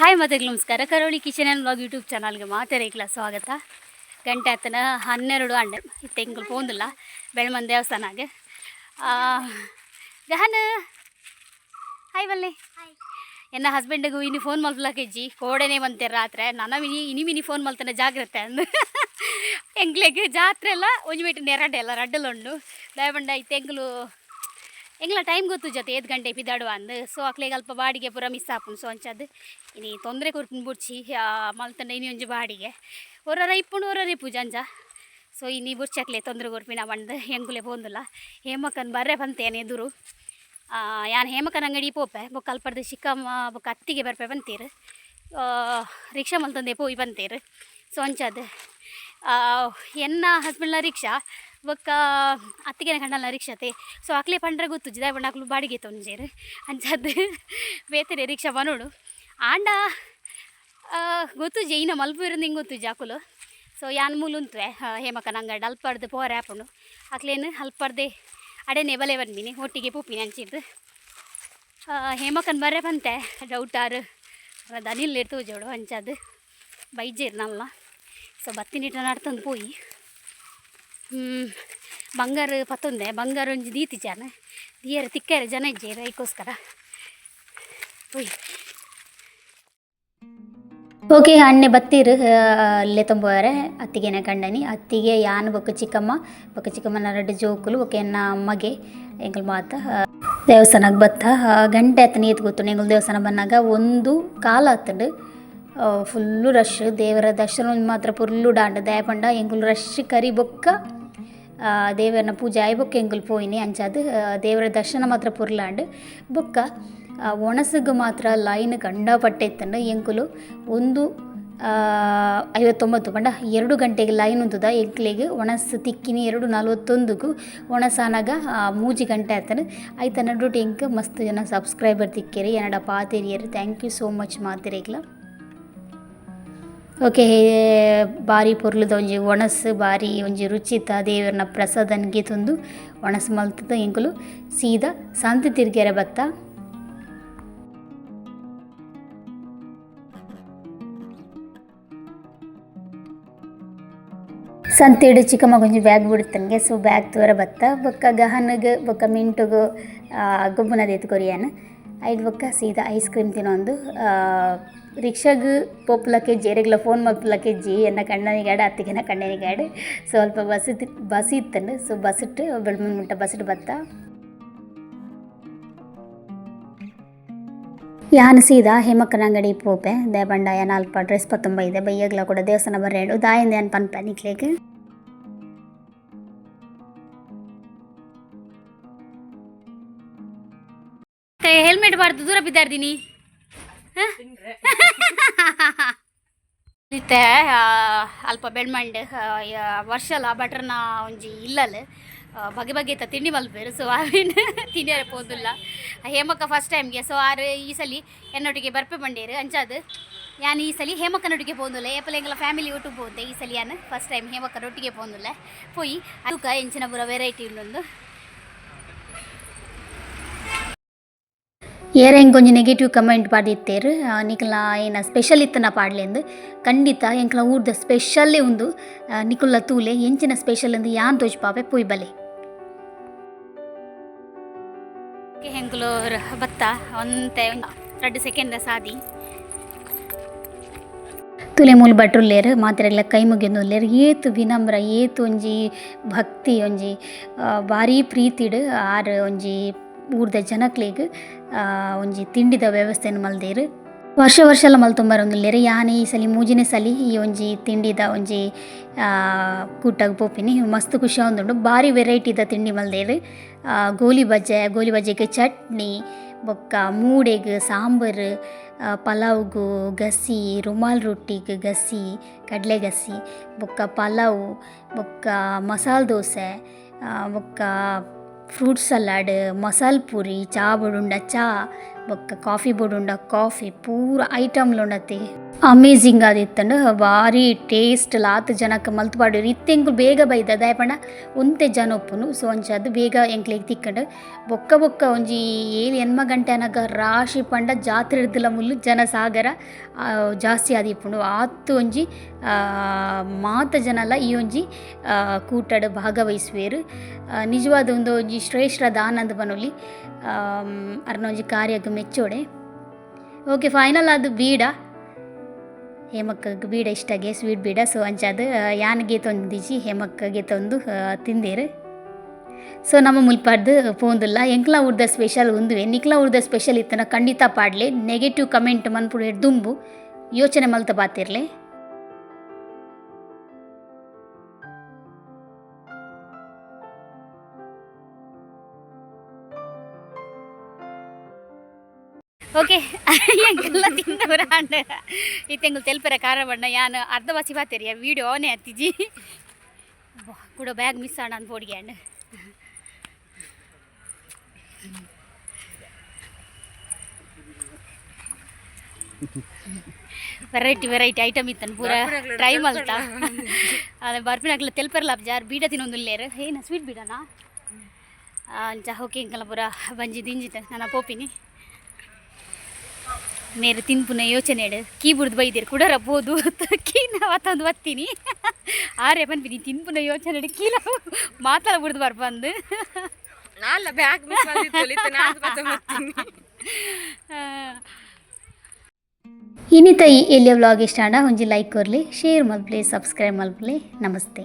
Hi ಮಾತೆಗ್ ನಮಸ್ಕಾರ. ಕರಾವಳಿ kitchen and vlog YouTube ಚಾನಲ್ಗೆ ಮಾತೆರೆಗ್ಲ ಸ್ವಾಗತ. ಗಂಟೆ ಆತನ 12 ಅಂಡೆ ಇತ್ತೆ ಎಂಕುಲು ಪೋಂದುಲ್ಲ ಬೆಳ್ಮನ್ ದೇವಸ್ಥಾನಗೆ. ಗಹನ ಹಾಯ್ ಬಲ್ಲೆ. ಎನ್ನ ಹಸ್ಬೆಂಡ್ಗೂ ಇನಿ ಫೋನ್ ಮಲ್ಪಲಕ್ಕಿಜ್ಜಿ, ಕೋಡೆನೇ ಬಂತೇರು ರಾತ್ರಿ. ನನ್ನ ಮಿನಿ ಇನಿ ಮಿನಿ ಫೋನ್ ಮಲ್ತಾನೆ ಜಾಗ್ರತೆ ಅಂದು. ಎಂಕ್ಲೆಗ್ ಜಾತ್ರೆ ಎಲ್ಲ ಒಂಜಿ ಮೀಟ್ ನೆರಡೆ ಎಲ್ಲ ರಡ್ಡಲ ಉಂಡು. ದಾಯಪಂಡ ಇತ್ತೆ ಎಂಕುಲು ಎಂಗ್ಲ ಟೈಮ್ ಗೊತ್ತು ಜೊತೆ ಏತ್ ಗಂಟೆ ಪಿದಾಡುವ ಅಂದು. ಸೊ ಅಕ್ಲೆಗ್ ಅಲ್ಪ ಬಾಡಿಗೆ ಪೂರ ಮಿಸ್ ಆಪುಂಡು. ಸೊ ಅಂಚಾದ್ ಇನಿ ತೊಂದರೆ ಕೊರ್ಪುಂಡು ಬುಡ್ಚಿ ಮಲ್ತಂಡ ಇನಿ ಒಂಜಿ ಬಾಡಿಗೆ ಒರರ ಇಪ್ಪುಂಡು, ಒರರ ಇಪ್ಪುಜಿ ಅಂಚ. ಸೊ ಇನಿ ಬುಡ್ಚಿ ಅಕ್ಲೆ ತೊಂದರೆ ಕೊರ್ಪಿನ ಪಂದ್ ಎಂಕುಲೆ ಪೋಂದುಲ್ಲ. ಹೇಮಕ್ಕನ್ ಬರ್ರೆ ಪಂತೇನೆ ಎದುರು. ಯಾನ್ ಹೇಮಕ್ಕನ ಅಂಗಡಿ ಪೋಪೆ, ಬೊಕ್ಕ ಅಲ್ಪರ್ದು ಚಿಕ್ಕಮ್ಮ ಬೊಕ್ಕ ಅತ್ತಿಗೆ ಬರ್ಪೆ ಪಂತೀರು. ರಿಕ್ಷಾ ಮಲ್ತಂದೆ ಪೋಯಿ ಪಂತೇರು. ಸೊ ಅಂಚಾದ್ ಎನ್ನ ಹಸ್ಬೆಂಡ್ಲ ರಿಕ್ಷಾ ಬೊಕ್ಕ ಅತ್ತಿಗೆನ ಕಂಡಲ್ನ ರಿಕ್ಷಾತೆ. ಸೊ ಅಕ್ಲೆ ಪಂಡ್ರೆ ಗೊತ್ತುಜ್ಜಿ, ದಾಯೆ ಪಂಡ ಅಕ್ಲು ಬಾಡಿಗೆ ತೊಂಜೇರು. ಅಂಚಾದ್ ಬೇತೆನೆ ರಿಕ್ಷಾ ಬನೋಡು. ಆಂಡ ಗೊತ್ತುಜ್ಜಿ ಇನ್ನ ಮಲ್ಪುವೆರ್ ಹಿಂಗೆ ಗೊತ್ತುಜ್ಜಿ ಅಕುಲು. ಸೊ ಯಾನ್ ಮೂಲು ಉಂತುವೆ ಹೇಮಕ್ಕನ ಅಂಗಡಿ ಅಲ್ಪರ್ದು ಪೋರೆ ಆಪುಂಡು. ಅಕ್ಲೇನು ಅಲ್ಪರ್ದೆ ಅಡೆನೆ ಬಲೆ ಬನ್ಮಿನಿ ಒಟ್ಟಿಗೆ ಪೋಪಿನಿ ಅಂಚಿದ್ದು. ಹೇಮಕ್ಕನ ಬರ್ರೆ ಬಂತೆ ಡೌಟ್ ಆರು ದನಿಲ್ ತೋಜೋಡು. ಅಂಚಾದ್ ಬೈಜೇರು ನಲ್ಲ. ಸೊ ಬತ್ತಿನಿಟ ನಡ್ತಂದು ಪೋಯಿ. ಬಂಗಾರ ಪತ್ತೊಂದೆ, ಬಂಗಾರ ಒಂಜಿ ದೀತಿಜಾನ ದಿಯರ ತಿಕ್ಕರೆ ಜನ ಇಜ್ಜೇರು, ಐಕೋಸ್ಕರ ಪೋಯಿ. ಓಕೆ, ಅಣ್ಣೆ ಬತ್ತೀರು ಲೆತೊಂಬೋರೆ ಅತ್ತಿಗೆನ ಕಂಡನಿ. ಅತ್ತಿಗೆ, ಯಾನ್ ಬೊಕ್ಕ ಚಿಕ್ಕಮ್ಮ, ಬೊಕ್ಕ ಚಿಕ್ಕಮ್ಮನ ರಡ್ಡ್ ಜೋಕುಲು, ಬೊಕ್ಕ ಎನ್ನ ಮಗೆ, ಎಂಕುಲು ಮಾತ ದೇವಸ್ಥಾನಕ್ಕೆ ಬತ್ತ. ಗಂಟೆ ಆತನ ಏತ್ ಗೊತ್ತುಂಡು? ಎಂಕುಲು ದೇವಸ್ಥಾನ ಬನ್ನಾಗ 1:15 ಆತುಂಡು. Full rush. ದೇವರ ದರ್ಶನ ಮಾತ್ರ ಫುಲ್ಲು ಡಾಂಡ್. ದಾಯೆ ಪಂಡ ಎಂಕುಲು ರಶ್ ಕರಿ ಬೊಕ್ಕ ದೇವರನ ಪೂಜೆ ಆಯಿ ಬೊಕ್ಕ ಎಂಕುಲು ಪೋಯಿನಿ. ಅಂಚಾದ್ ದೇವರ ದರ್ಶನ ಮಾತ್ರ ಪೊರ್ಲಾಂಡ್. ಬೊಕ್ಕ ಒಣಸುಗು ಮಾತ್ರ ಲೈನ್ ಕಂಡಪಟ್ಟೆ ಇತ್ತುಂಡು. ಎಂಕುಲು 1:59 ಪಂಡ 2 ಗಂಟೆಗೆ ಲೈನ್ ಉಂತುದ. ಎಂಕ್ಲೆಗ್ ಒಣಸ್ ತಿಕ್ಕಿನಿ 2:41ಕ್ಕೂ. ಒಣಸಾನಾಗ 3 ಗಂಟೆ ಆತನು. ಐತ ನಡುಟು ಎಂಕ್ ಮಸ್ತ್ ಜನ ಸಬ್ಸ್ಕ್ರೈಬರ್ ತಿಕ್ಕೇರಿ, ಎನ್ನಡ ಪಾತೆರಿಯರು. Thank you so much ಮಾತೆರೆಗ್ಲ. Okay, ಬಾರಿ ಪೊರ್ಲುದ ಒಂಜಿ ಒಣಸ್, ಬಾರಿ ಒಂಜಿ ರುಚಿತ ದೇವರನ ಪ್ರಸಾದನ್ಗೆ ತಂದು ಒಣಸ್ ಮಲ್ತದ ಎಂಕುಲು ಸೀದಾ ಸಂತೆ ತಿರ್ಗೆರೆ ಬತ್ತ. ಸಂತೆಡ್ ಚಿಕ್ಕಮ್ಮ ಒಂಜಿ ಬ್ಯಾಗ್ ಬುಡ್ತನ್ಗೆ. ಸೊ ಬ್ಯಾಗ್ ತೂವರೆ ಬತ್ತ. ಬೊಕ್ಕ ಗಹನಗ್ ಬೊಕ್ಕ ಮಿಂಟುಗು ಗೊಬ್ಬುನ ದೇತ್ ಕೊರಿಯಾನ. ಐದು ಬೊಕ್ಕ ಸೀದಾ ಐಸ್ ಕ್ರೀಮ್ ತಿನ್ನೊಂದು ರಿಕ್ಷಾಗ್ ಪೋಪುಲಕ್ಕೆ ಜೇರೆಗ್ಲ ಫೋನ್ ಮಲ್ಪುಲಕ್ಕೆ ಜಿ ಎನ್ನ ಕಣ್ಣನಿಗಾಡು, ಅತ್ತಿಗೆನ ಕಣ್ಣನಿಗಾಡು. ಸ್ವಲ್ಪ ಬಸ್ ಬಸ್ ಇತ್ತಂಡು. ಸೊ ಬಸ್ಸಿಟ್ಟು ಬೆಳ್ಮನ್ ಮುಟ್ಟ ಬಸ್ಸಿಟ್ಟು ಬತ್ತ. ಯಾನ್ ಸೀದಾ ಹೇಮಕ್ಕನ ಅಂಗಡಿ ಪೋಪೆ. ದಾಯೆ ಯಾನ್ ಅಲ್ಪ ಡ್ರೆಸ್ ಪತ್ತೊಂಬೈದೆ. ಬಯ್ಯಗ್ಲ ಕೂಡ ದೇವಸ್ಥಾನ ಬರ್ರೇಡು ದಾಯೆಂದ್ ಯಾನ್ ಪನ್ಪೆ ನಿಕ್ಲೆಗ್. ಹೆಲ್ಮೆಟ್ ಬಾರ್ದು ದೂರ ಬಿದ್ದಾರ್ದಿನಿ ಇತ್ತೆ. ಅಲ್ಪ ಬೆಳ್ಮಂಡ್ ವರ್ಷಲ ಬಟ್ರನ ಒಂಜಿ ಇಲ್ಲಲ್ ಬಗೆ ಬಗೆತ ತಿಂಡಿ ಮಲ್ಪೇರು. ಸೊ ಅವೇನು ತಿನ್ನಿಯರೆ ಪೋದುಲ್ಲ. ಹೇಮಕ್ಕ ಫಸ್ಟ್ ಟೈಮ್ಗೆ. ಸೊ ಆರು ಈ ಸಲಿ ಎನ್ನೊಟ್ಟಿಗೆ ಬರ್ಪೆ ಬಂಡೇರು. ಅಂಚಾದ್ ಯಾನ್ ಈ ಸಲಿ ಹೇಮಕ್ಕನೊಟ್ಟಿಗೆ ಪೋಂದುಲ್ಲ. ಏಪಲ ಎಂಗಲ ಫ್ಯಾಮಿಲಿ ಒಟ್ಟು ಪೋಂದೆ. ಈ ಸಲಿ ಯಾನ್ ಫಸ್ಟ್ ಟೈಮ್ ಹೇಮಕ್ಕನೊಟ್ಟಿಗೆ ಪೋಂದುಲ್ಲ. ಪೋಯಿ ತೂಕ ಎಂಚಿನ ಪೂರ ವೆರೈಟಿ ಉಂಡೊಂದು. ಏರ ಎಂಕೊಂಜಿ ನೆಗೆಟಿವ್ ಕಮೆಂಟ್ ಪಾಡಿತ್ತೇರು, ನಿಕಲ್ನ ಏನ ಸ್ಪೆಷಲ್ ಇತ್ತನ ಪಾಡ್ಲೆಂದು. ಖಂಡಿತ ಎಂಕ್ಲ ಊರ್ದ ಸ್ಪೆಷಲ್ಲೇ ಉಂದು. ನಿಕುಲ್ಲ ತೂಲೆ, ಎಂಚಿನ ಸ್ಪೆಷಲ್ ಅಂದು ಯಾನ್ ತೋಜ್ಪಾಪೆ, ಪೋಯ್ ಬಲೆ. ಎಂಕುಲು ಬತ್ತ ಒಂತೆ 2 ಸೆಕೆಂಡ್ ಸಾದಿ. ತುಲೆ ಮೂಲು ಭಟ್ರುಲ್ಲೇರು, ಮಾತೆರೆಗ್ಲ ಕೈ ಮುಗಿಯೊಂದುಲ್ಲೆರ್. ಏತ್ ವಿನಮ್ರ, ಏತ್ ಒಂಜಿ ಭಕ್ತಿ, ಒಂಜಿ ಬಾರಿ ಪ್ರೀತಿಡ್ ಆರ್ ಒಂಜಿ ಊರ್ದ ಜನಕ್ಲೆಗ್ ಒಂಜಿ ತಿಂಡಿದ ವ್ಯವಸ್ಥೆನ್ ಮಲ್ದೆರ್. ವರ್ಷ ವರ್ಷಲ ಮಲ್ತೊಂಬರೊಂದುಲ್ಲೆರ್. ಯಾನ್ ಈ ಸಲಿ ಮೂಜಿನೆ ಸಲಿ ಈ ಒಂಜಿ ತಿಂಡಿದ ಒಂಜಿ ಕೂಟಗ್ ಪೋಪಿನಿ. ಮಸ್ತ್ ಖುಷಿ ಆವೊಂದುಂಡು. ಬಾರಿ ವೆರೈಟಿದ ತಿಂಡಿ ಮಲ್ದೆರ್. ಗೋಲಿ ಬಜೆ, ಗೋಲಿ ಬಜೆಗ್ ಚಟ್ನಿ, ಬೊಕ್ಕ ಮೂಡೆಗ್ ಸಾಂಬಾರ್, ಪಲಾವ್ಗು ಗಸಿ, ರುಮಾಲ್ ರೊಟ್ಟಿಗ್ ಗಸಿ, ಕಡಲೆ ಗಸಿ, ಬೊಕ್ಕ ಪಲಾವ್, ಬೊಕ್ಕ ಮಸಾಲೆ ದೋಸೆ, ಬೊಕ್ಕ ಫ್ರೂಟ್ ಸಲಾಡ್, ಮಸಾಲೆ ಪೂರಿ, ಚಾ ಬೋಡುಂಡ ಚಾ, ಬೊಕ್ಕ ಕಾಫಿ ಬೋಡುಂಡ ಕಾಫಿ, ಪೂರ ಐಟಮ್ಲು ಉಂಡತೆ. Amazing ಆದಿತ್ತಂಡು ಬಾರಿ ಟೇಸ್ಟ್ ಲಾತ್ ಜನಕ್ಕೆ ಮಲ್ತ್ ಪಾಡಿರು. ಇತ್ತೆ ಎಂಕುಲು ಬೇಗ ಬೈದ ದಾಯೆ ಪಂಡ ಒಂತೆ ಜನ ಉಪ್ಪುನು. ಸೊ ಅಂಚಾದ್ ಬೇಗ ಎಂಕ್ಲೆಗ್ ತಿಕ್ಕಂಡು. ಬೊಕ್ಕ ಬೊಕ್ಕ ಒಂಜಿ 7-8 ಗಂಟೆ ಅನಗ ರಾಶಿ ಪಂಡ ಜಾತ್ರೆ ಇರ್ದಿಲ್ಲ ಮುಲ್ಲು ಜನಸಾಗರ ಜಾಸ್ತಿ ಆದಿಪ್ಪುಂಡು. ಆತ್ ಒಂಜಿ ಮಾತ ಜನಲ ಈ ಒಂಜಿ ಕೂಟಡ್ ಭಾಗವಹಿಸುವೆರ್. ನಿಜವಾದ ಒಂದು ಒಂಜಿ ಶ್ರೇಷ್ಠ ದಾನಂದ್ ಪನೊಲಿ. ಅರ್ನ ಒಂಜಿ ಕಾರ್ಯಗ್ ಮೆಚ್ಚೋಡೆ. ಓಕೆ, ಫೈನಲ್ ಅದು ಬೀಡ ಹೇಮಕ್ಕಗ್ ಬೀಡ ಇಷ್ಟಗೆ ಸ್ವೀಟ್ ಬೀಡ. ಸೊ ಅಂಚಾದ್ ಯಾನ್ ಗೇತೊಂದಿಜಿ, ಹೇಮಕ್ಕ ಗೇತೊಂದು ತಿಂದೇರು. ಸೊ ನಮ್ಮ ಮುಲ್ಪಾಡ್ದು ಪೋಂದುಲ್ಲ. ಎಂಕ್ಲ ಊರ್ದ ಸ್ಪೆಷಲ್ ಉಂದುವೆ. ನಿಕ್ಲ ಊರ್ದ ಸ್ಪೆಷಲ್ ಇತ್ತನ ಖಂಡಿತ ಪಾಡ್ಲೆ. ನೆಗೆಟಿವ್ ಕಮೆಂಟ್ ಮನ್ಪುಡು ದುಂಬು ಯೋಚನೆ ಮಲ್ತ ಬಾತಿರ್ಲೆ. ಓಕೆ, ಎಂಕಲ್ಲ ತಿಂದವರ ಅಂಡ ಇತ್ತೆಂಗುಲು ತೆಲ್ಪರ ಖಾರ ಬಣ್ಣ ಯಾನ್ ಅರ್ಧ ಬಾಸಿ ಬಾತೆರಿಯ ವೀಡಿಯೋ ಆನೇ ಅತ್ತಿಜಿ ಕೂಡ ಬ್ಯಾಗ್ ಮಿಸ್ ಆಣ ಅಂದ್ ಬೋಡಿಗೆ and variety variety item ಇತ್ತನ್ ಪೂರ ಟ್ರೈ ಮಲ್ತ. ಅದೇ ಬರ್ಪಿನಾಗ್ಲ ತೆಲ್ಪರ್ಲ ಜಾರ್ ಬೀಡ ತಿನ್ನೊಂದುಲ್ಲೇರು. ಏನ ಸ್ವೀಟ್ ಬೀಡನಾ ಅಂಚ. ಓಕೆ, ಎಂಕಲ್ಲ ಪೂರ ಬಂಜಿ ದಿಂಜಿತ ನನ್ನ ಪೋಪಿನಿ. ಮೇರೆ ತಿನ್ಪುನ ಯೋಚನೆ ಕೀ ಬುಡ್ದು ಬೈದಿರು ಕುಡರ ಬೋದು ಕೀನ ವತ್ತೊಂದು ಬತ್ತೀನಿ. ಆರೆ ಪನ್ಪಿನಿ ತಿನ್ಪುನ ಯೋಚನೆ ಕೀಲ ಮಾತಾಡ ಬುಡ್ದು ಬರ್ಪಂದು. ನಾಲ್ಲ ಬ್ಯಾಗ್ ಮಿಸ್ ಮಾಡಿತ್ತು ನಾನು ಬತ್ತೀನಿ. ಇನ್ನಿತ ಈ ಎಲ್ಲಿಯ ವ್ಲಾಗ್ ಇಷ್ಟ ಆಂಡ ಒಂಜಿ ಲೈಕ್ ಕೊರ್ಲಿ, ಶೇರ್ ಮಲ್ಪಲೆ, ಸಬ್ಸ್ಕ್ರೈಬ್ ಮಲ್ಪಲೆ. ನಮಸ್ತೆ.